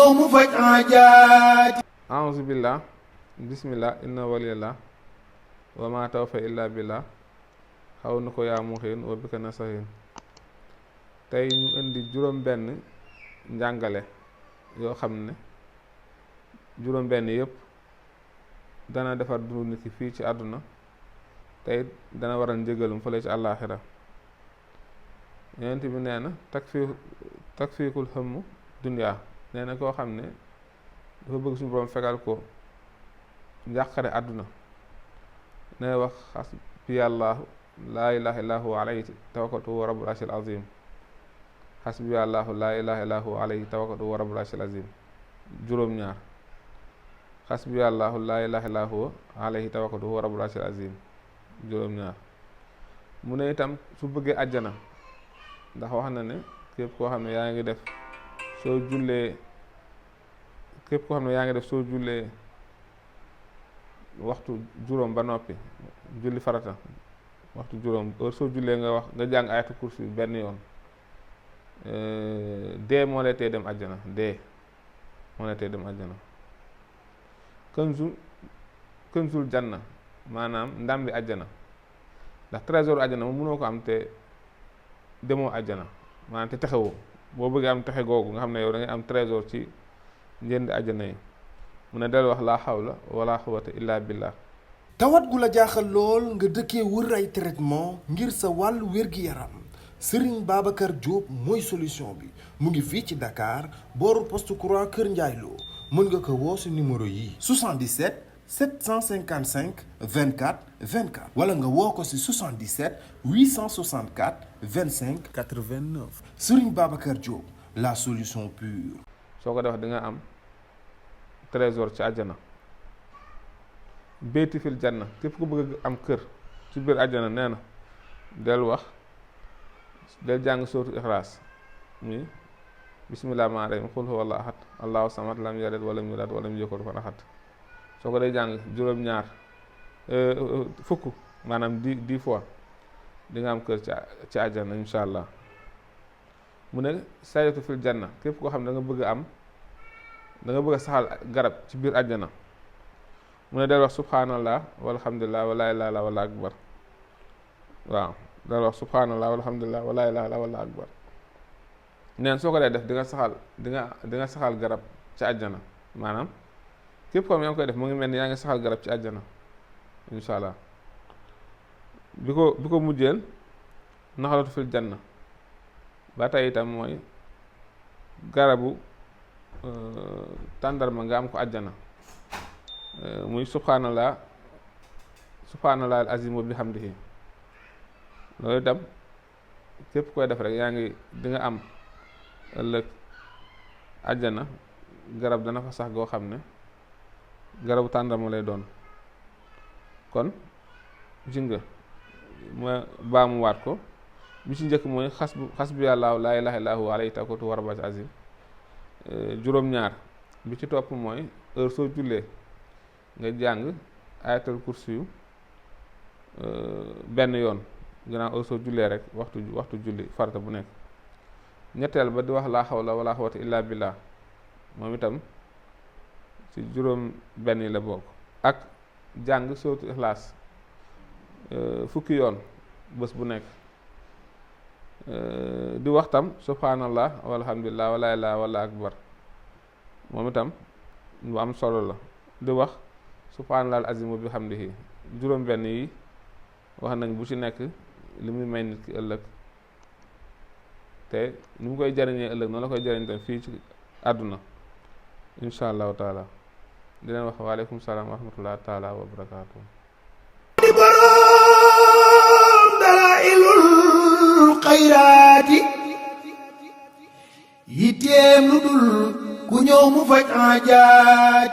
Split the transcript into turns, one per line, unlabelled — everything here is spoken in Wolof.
ñëw mu faj aajaati.
a'uuzu billah bismillah inna waliyallah wa ma tawfa illa billah xaw na ko yaa muxiin wa bika nasahin. tey ñu indi juróom benn njàngale yoo xam ne juróom benn yëpp dana defar dundu nit ki fii ci àdduna tey dana waral njëgalum fële ci àllaaxira. Yonent bi nee na takfiikul hëmm dunyaa, nee na koo xam ne dafa bëgg suñu borom fegal ko njàqare àdduna, nee wax xasbiyallaahu laa ilaaha illaa huwa alayhi tawakkaltu wa rabbul arshil azim. xasbiyallaahu laa ilaaha illaa huwa alayhi tawakkaltu wa rabbul arshil azim juróom ñaar. xasbiyallaahu laa ilaaha illaa huwa alayhi tawakkaltu wa rabbul arshil azim juróom ñaar. mu ne itam su bëggee àjjana, ndax wax na ne képp koo xam ne yaa ngi def soo jullee waxtu juróom ba noppi, julli farata waxtu juróom soo jullee nga jàng ayatul kursi benn yoon, dee moo lay tee dem àjjana, dee moo lay tee dem àjjana. kënzul janna, maanaam ndam bi àjjana, ndax trésor àjjana moom mënoo ko am te demoo àjjana, maanaam te texewoo. boo bëggee am texe googu nga xam ne yow da ngay am trésor ci njënd àjjana yi, mu ne del wax laa xawla wala quwwata illa billah.
tawat gu la jaaxal lool nga dëkkee wër ay traitement ngir sa wàllu wér-gi-yaram, Serigne Babacar Diop mooy solution bi. mu ngi fii ci Dakar booru poste courant Kër Ndiaye Lo. mën nga ko woo si numéro yi 77 755 24 24 wala nga woo ko si 77 864 25 89. Serigne Babacar Diop, la solution pure.
soo ko def di nga am trésor ci àjjana. béyti fil janna, képp ku bëgg am kër ci biir àjjana, nee na del jàng sóotu ixlaas mi bismillah rahmaani rahiim qul huwallaahu ahad allahu samad lam yalid walam yulad walam yakul lahu kufuwan ahad. soo ko day jàng juróom ñaar fukk, maanaam 10 fois, di nga am kër ci àjjana insha allah. mu ne saytu fil janna, képp koo xam ne da nga bëgg a saxal garab ci biir àjjana, mu ne del wax subhanallah walhamdulillah wala ilaha illa wala akbar. waaw del wax subhanallah walhamdulillah wala ilaha illa wala akbar. neen soo ko dee def di nga saxal garab ci àjjana, maanaam képp ko yaa ngi koy def mu ngi mel ni yaa ngi saxal garab ci àjjana insha allah. bi ko mujjeel naxalatu fil janna, ba tey itam mooy garabu tàndarma nga am ko àjjana, muy subhanallah al azim wa bihamdihi. loolu itam képp koy def rek di nga am ëllëg àjjana garab dana fa sax goo xam ne garabu tàndarma lay doon. kon gis nga ma baamuwaat ko. bi ci njëkk mooy xasbiyallaahu laa ilaaha illaa huwa alayhi tawakkaltu wa rabbul arshil aziim juróom ñaar. bi ci topp mooy heure soo jullee nga jàng ayatul kursi yu benn yoon, gannaaw heure soo jullee rek waxtu julli farata bu nekk. ñetteel ba di wax laa xawla wala quwwata illa billah, moom itam ci juróom benn yi la bokk. ak jàng sootu ixlaas fukki yoon bés bu nekk. di wax tam subhanallah walhamdulillah wala ilaha wala akbar, moom itam lu am solo la. di wax subhanallah al azim wa bihamdihi juróom benn yi wax nañ bu ci nekk li muy may nit ki ëllëg, te ni mu koy jariñee ëllëg noonu la koy jariñ tam fii ci àdduna insha allahu taala. di leen wax waaleykum salaam wa rahmatullahi taala wa barakaatu.
di boroom dalaa'ilul xayraati, yitteem lu dul ku ñëw mu faj aajaati.